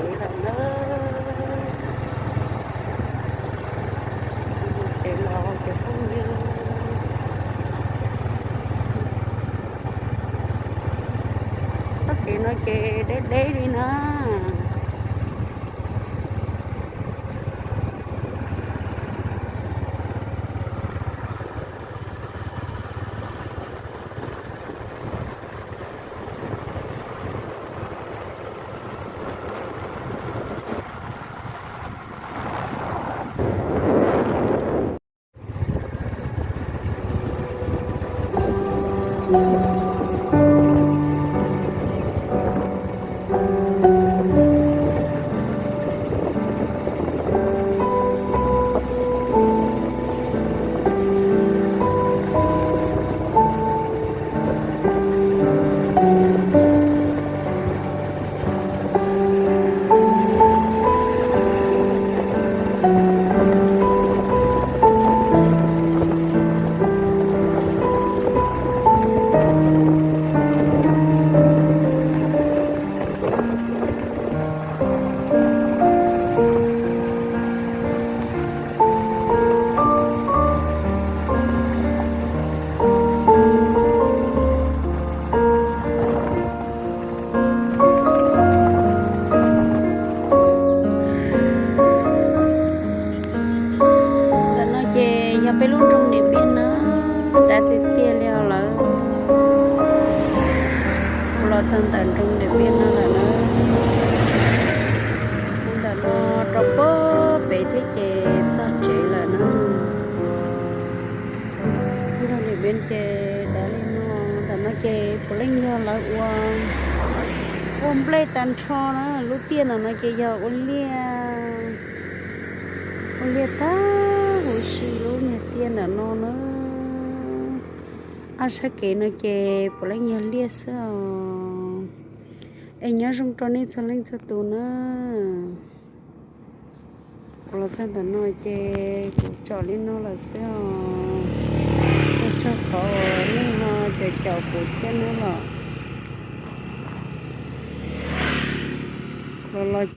Tsev lawm na, tsev los cov phooj ywg. Txoj kev no ces deb deb li na. Ntawm no ces yog peb lub nroog Niam Npiab na, dav tiag tiag li os lawm. Kuv los txog ntawm nroog Niam Npiab no lawm na. Ntawm no rau puag pem thiab ces txog tsev lawm na. Nroog Niam Npiab ces dav li no, ntawm no ces puav leej yog lawv ua, ua nplej tag nrho na, lub tiaj ntawm no ces yog ua liaj, ua liaj tag huv si lub niag tiaj ntawm no na. Ab, sab kev no ces puav leej yog liaj xwb os. Es nyob zoo rau nej txhua leej txhua tus na. Kuv los txog ntawm no ces kuv tsom li no lawm xwb os. Ua tsaug qhov nej ho caum caum kuv thiab nawb los.